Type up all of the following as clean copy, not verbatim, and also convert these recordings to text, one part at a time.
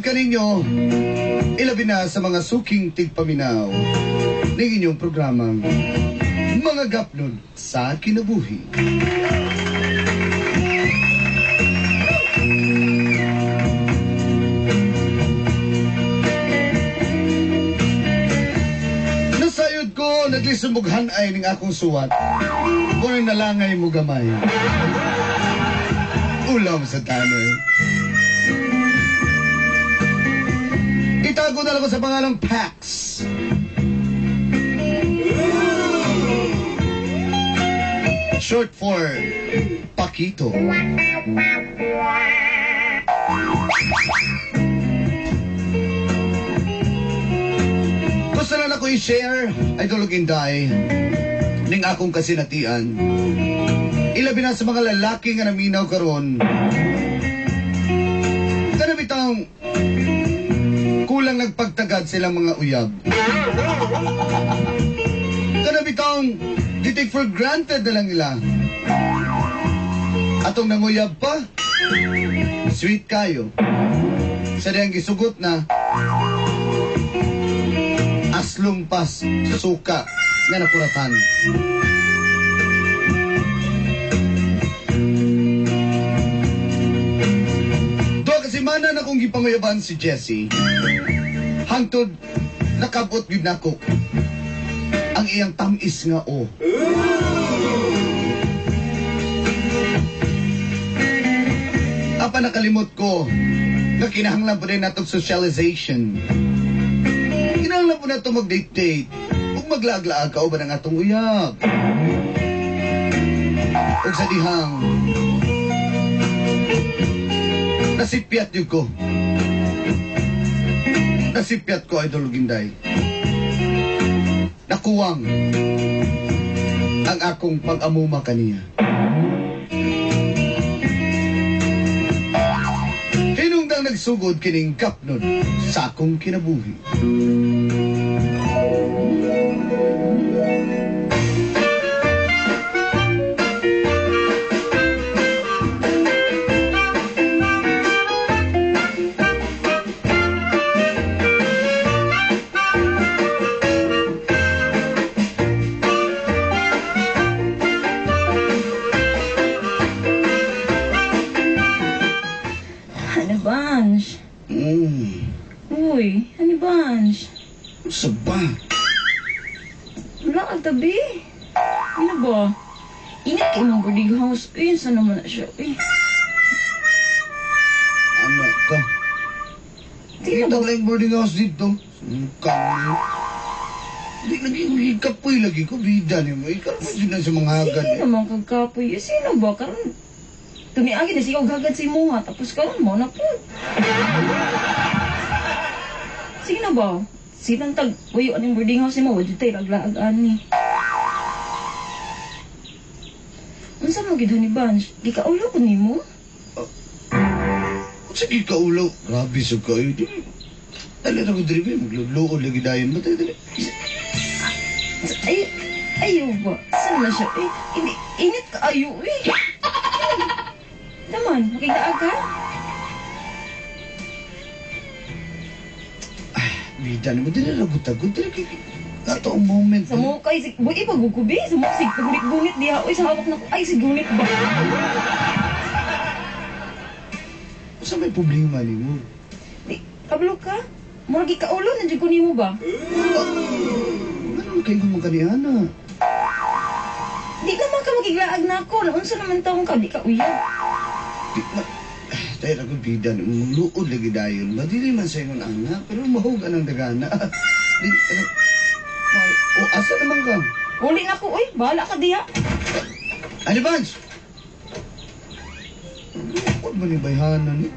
Hantod kaninyo, ilabi na sa mga suking tigpaminaw ng inyong programang Mga Gapnod sa Kinabuhi. Nasayod ko, naglisumughan ay ning akong suwat. Kung nalangay mo gamay. Ulam sa tanoy. Itago na lang ko sa pangalang Pax. Short for Pakito. Gusto na lang ko i-share, Idol Inday, ning akong kasinatian. Ilabi na sa mga lalaki nga naminaw karon. Kanabitang kulang nagpagtagad silang mga uyab. Kanabitang di take for granted na lang nila. Atong nanguyab pa, sweet kayo. Sa diyang gisugot na, aslumpas suka nga nakuratan. Duha ka semana na kong gipanguyaban si Jessie. Hangtod nakabot gyud nako ang iyang tamis nga o. Apa nakalimot ko na kinahanglan po din natong socialization. Kinahanglan po nato mag-date-date ug maglaag-laag ka uban ang atong uyab. Ug sa dihang nasipyat yun ko. Nasipyat ko, Idol Ginday. Nakuwang ang akong pag-amuma kaniya. Hinungdang nagsugod kining gapnod sa akong kinabuhi. Honey Bunch. Uy, Honey Bunch. Sa ba? Wala ka tabi. Ano ba? Ingat kayo ng boarding house. Uy, saan naman na siya? Uy. Ano ka? Di na Kita ba? lang boarding house dito. Kami. Di lagi kapoy lagi ko. Bida ni mo. Ikaw mo dyan na sa mga hagad. Sino naman kagkapoy? Eh, sino ba? Karon tuniagi na siya hagad sa imuha. Tapos karon mo na po. Sino ba? Sinang tag, uy, anong boarding house mo? Wala tayo laglaag ani. Unsa mo gid ni Bunch? Di ka ulo ko nimo? Sige ka ulo. Grabe sa kayo. Dali na ko diri ba? Magluluod lagi dayon mo. Dali, dali. Ay, ayaw ba? Saan na siya? Eh, hindi, init ka ayo eh. Naman, makigdaag ka? Bida naman, dili na gutagod. Dili kay ato ang moment. Sa mo kay si buhi pa gugubi, sa mo sig gunit-gunit diha oy sa hawak na ko ay si gunit ba. Sa may problema nimo? Di kablo ka? Murag gikaulo na jud ko nimo ba? Ano kay mo kaniana? Di naman ka makiglaag na ako. Unsa naman taong ka di ka uyab. Di ma tayo ra ko bida luod lagi dayon. Madili man sa ingon ana, pero mahug anang dagana. Di ano, o asa naman ka? Uli na ko oy, bahala ka diha. Ano Vance? Huwag mo ni bayhanan ni.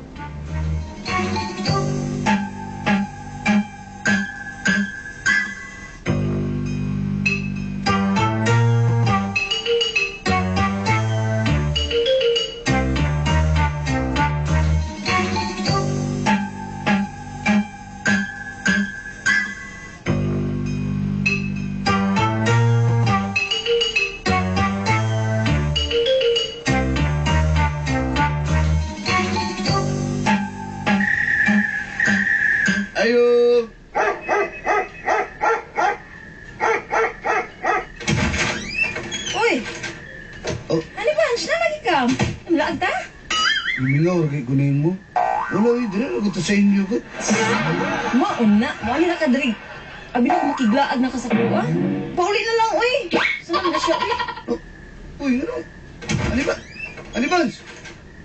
Ayo! Uy! Oh. Ano ba? Na lagi ka? Laag ta? Lumingaw, kay kunin mo. Wala, eh, dire lang ito sa inyo ko. Maon na. Maon na ka diri. Abi na makiglaag na ka sa kuha. Pauli na lang, uy! Saan na siya, uy? Oh, uy, ano? Ano ba? Ano ba?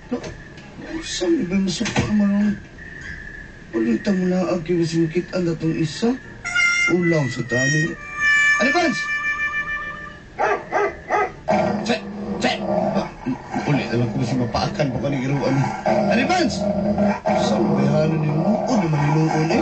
No, saan ba masuka naman ang... Ulitan mo na ang kimasingkit ang datong isa. Ulang sa tani. Ano ba? Che! Che! Uli na lang kung si mapaakan pa ka ni Iruan. Ano ba? Saan ba yahanan ni mo? O naman niluon eh.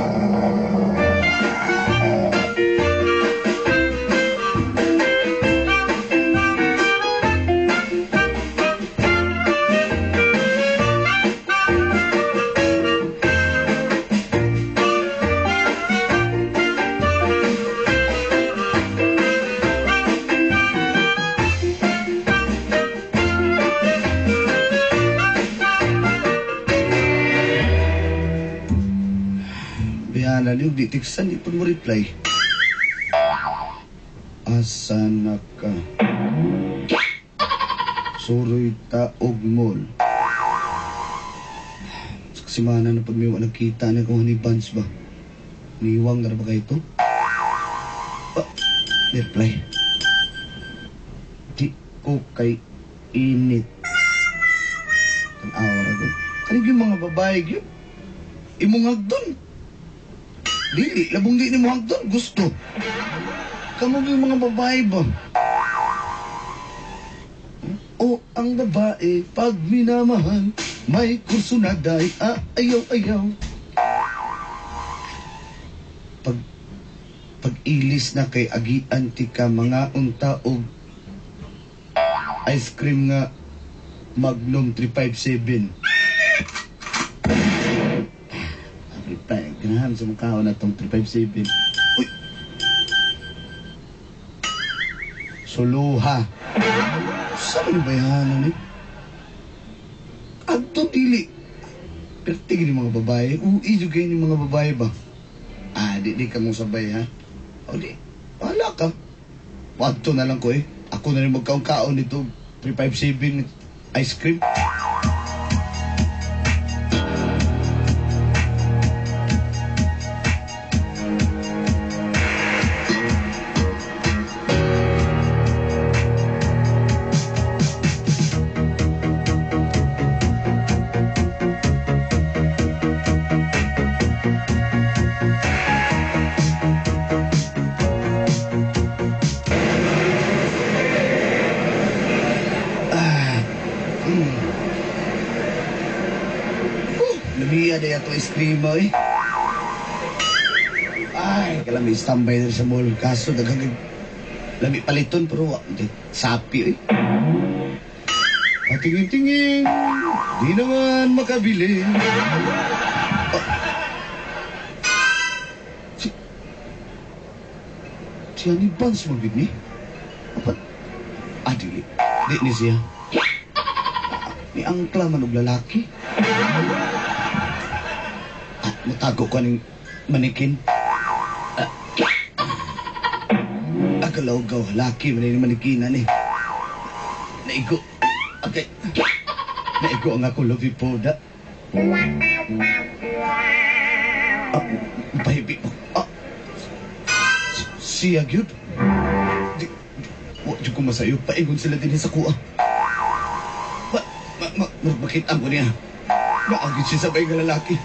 Bihana niyo, di tiksan, di po mo reply. Asa na ka? Suroy taog mall. Sa kasimana na pag may wa nagkita na kung ni Vance ba? Niwang na ba kayo ito? Ah, reply. Di ko kay init. Tanawa ra ko. Kanig yung mga babae yun? Imong hagdon. Dili, labong di ni mo hagdon. Gusto. Kamu yung mga babae ba? O ang babae pag minamahal, may kurso na day, ayaw, ayaw. Pag-ilis na kay agian ti ka mga unta og ice cream nga Magnum 357. Reply, ganahan sa mukha na tong 357. Uy! Suluha. Saan ni bayanan eh? Adto dili. Pero tingin ni mga babae. Ui, juga ni mga babae ba? Ah, di ka mong sabay ha? O di, wala ka. Adto na lang ko eh. Ako na rin magkaon-kaon nito. 357 ice cream. Lumiya na yato ice cream mo eh. Ay, kailan may standby na sa mall. Kaso, daghang lami paliton, pero wa, hindi, sapi eh. Patingin-tingin, di naman makabili. Oh. Si Honey Buns mo gid ni? Apa? Ah, dili. Di ni siya. Ni angkla man og lalaki. Ah, mutago ko ning manikin. Ah, agalaw-gaw, laki man ni manikinan eh. Naigo. Okay. Naigo ang ako labi po da. Ah, baby. Ah, siya gyud. Di, wa jud ko masayo. Paingon sila din sa kuha. Makita ko niya. Naagit siya sabay nga lalaki.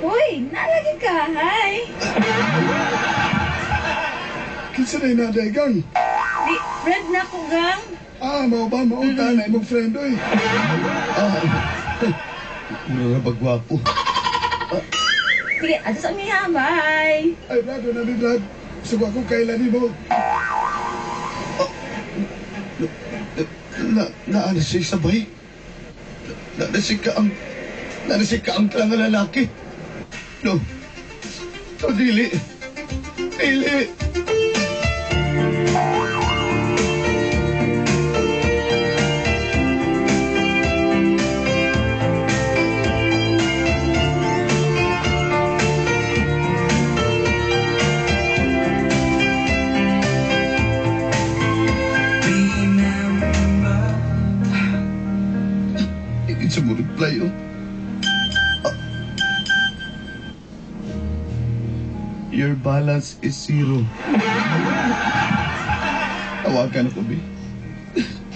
Uy, nalagi ka. Hi. Kinsa na inaday, gang? Di, friend na ko, gang. Ah, mao ba? Mao ta na imong friend, oy. Ah, mura na ba gwapo? Sige, adto sa mi ha. Bye. Ay, Brad, wala ni Brad. Sugo ako kailan nimo. Na siya sabay. Na siya ka ang... Na siya ka ang nga lalaki. No. No, dili. Dili. Siya mo reply, oh. Ah. Your balance is zero. Tawagan ako, be.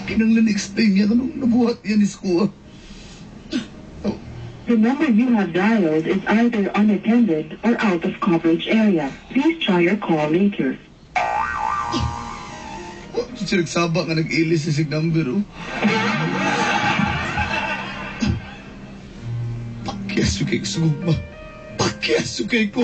Kinanglan explain niya anong nabuhat niya ni Skuha. Oh, The number you have dialed is either unattended or out of coverage area. Please try your call later. Wa siya nagsaba nga nag-ilis sa sig number, oh. Pakyas yung kay sugma. Pakyas yung kay ko.